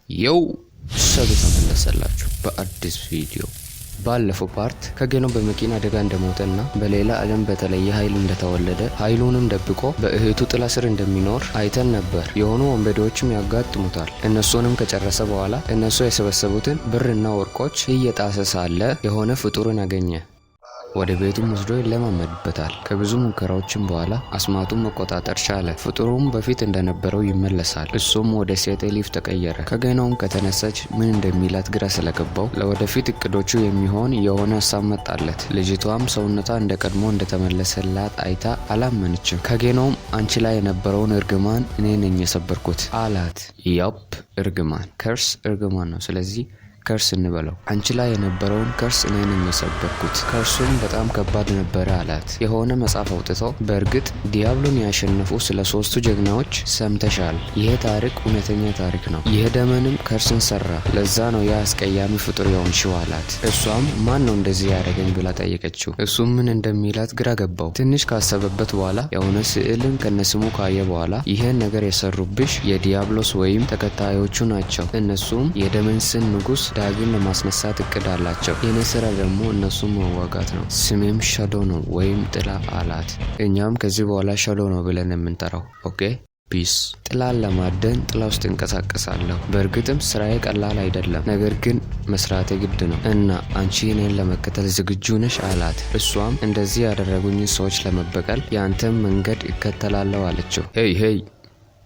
Yo, ሸዱ ተመለሰላችሁ በአዲስ ቪዲዮ። ባለፈው part ከጌኖ በመኪና አደጋ እንደሞተና በሌላ ዓለም በተለየ ኃይል እንደተወለደ፣ ኃይሉንም ደብቆ በእህቱ ጥላ ስር እንደሚኖር አይተን ነበር። የሆኑ ወንበዴዎችም ያጋጥሙታል። እነሱንም ከጨረሰ በኋላ እነሱ የሰበሰቡትን ብርና ወርቆች እየጣሰ ሳለ የሆነ ፍጡርን አገኘ። ወደ ቤቱም ወስዶ ይለማመድበታል። ከብዙ ሙከራዎችም በኋላ አስማቱን መቆጣጠር ቻለ። ፍጡሩም በፊት እንደነበረው ይመለሳል። እሱም ወደ ሴት elf ተቀየረ። ከገናውም ከተነሳች ምን እንደሚላት ግራ ስለገባው ለወደፊት እቅዶቹ የሚሆን የሆነ ሀሳብ መጣለት። ልጅቷም ሰውነቷ እንደ ቀድሞ እንደተመለሰላት አይታ አላመነችም። ከጌናውም አንቺ ላይ የነበረውን እርግማን እኔ ነኝ የሰበርኩት አላት። Yup፣ እርግማን፣ curse እርግማን ነው። ስለዚህ curse እንበለው። አንቺ ላይ የነበረውን curse እኔ ነኝ የሰበርኩት። Curse ኡም በጣም ከባድ ነበረ አላት። የሆነ መጽሐፍ አውጥቶ በእርግጥ ዲያብሎን ያሸነፉ ስለ ሶስቱ ጀግናዎች ሰምተሻል። ይሄ ታሪክ እውነተኛ ታሪክ ነው። ይሄ demon ም curse ን ሰራ። ለዛ ነው ያ አስቀያሚ ፍጡር የሆንሽው አላት። እሷም ማን ነው እንደዚህ ያደረገኝ ብላ ጠየቀችው። እሱም ምን እንደሚላት ግራ ገባው። ትንሽ ካሰበበት በኋላ የሆነ ስዕልን ከነስሙ ካየ በኋላ ይህን ነገር የሰሩብሽ የዲያብሎስ ወይም ተከታዮቹ ናቸው። እነሱም የ demons ን ንጉስ ዳግም ለማስነሳት እቅድ አላቸው። የኔ ስራ ደግሞ እነሱን መዋጋት ነው። ስሜም ሻዶ ነው ወይም ጥላ አላት። እኛም ከዚህ በኋላ ሻዶ ነው ብለን የምንጠራው። Okay, peace። ጥላን ለማደን ጥላ ውስጥ እንቀሳቀሳለሁ። በእርግጥም ስራዬ ቀላል አይደለም፣ ነገር ግን መስራቴ ግድ ነው እና አንቺ እኔን ለመከተል ዝግጁ ነሽ አላት። እሷም እንደዚህ ያደረጉኝን ሰዎች ለመበቀል የአንተን መንገድ እከተላለሁ አለችው። Hey, hey፣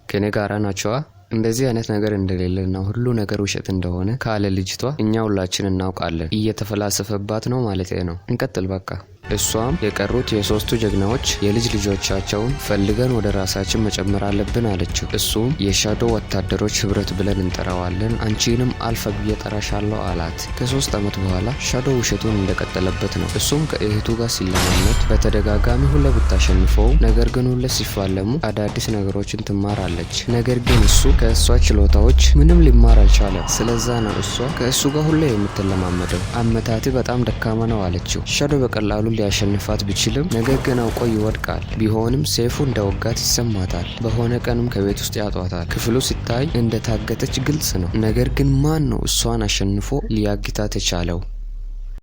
ከኔ ጋራ ናቸዋ። እንደዚህ አይነት ነገር እንደሌለና ሁሉ ነገር ውሸት እንደሆነ ካለ ልጅቷ እኛ ሁላችን እናውቃለን። እየተፈላሰፈባት ነው ማለት ነው። እንቀጥል በቃ። እሷም የቀሩት የሶስቱ ጀግናዎች የልጅ ልጆቻቸውን ፈልገን ወደ ራሳችን መጨመር አለብን አለችው። እሱም የ shadow ወታደሮች ህብረት ብለን እንጠራዋለን፣ አንቺንም አልፋ ብዬ ጠራሻለሁ አላት። ከ3 ዓመት በኋላ ሻዶ ውሸቱን እንደቀጠለበት ነው። እሱም ከእህቱ ጋር ሲለማመድ በተደጋጋሚ ሁሌ ብታሸንፈው፣ ነገር ግን ሁሌ ሲፋለሙ አዳዲስ ነገሮችን ትማራለች። ነገር ግን እሱ ከእሷ ችሎታዎች ምንም ሊማር አልቻለም። ስለዛ ነው እሷ ከእሱ ጋር ሁሌ የምትለማመደው። አመታትህ በጣም ደካማ ነው አለችው። ሻዶ በቀላሉ ሊያሸንፋት ቢችልም ነገር ግን አውቆ ይወድቃል። ቢሆንም ሰይፉ እንደወጋት ይሰማታል። በሆነ ቀንም ከቤት ውስጥ ያጧታል። ክፍሉ ሲታይ እንደታገተች ግልጽ ነው። ነገር ግን ማን ነው እሷን አሸንፎ ሊያግታት የቻለው?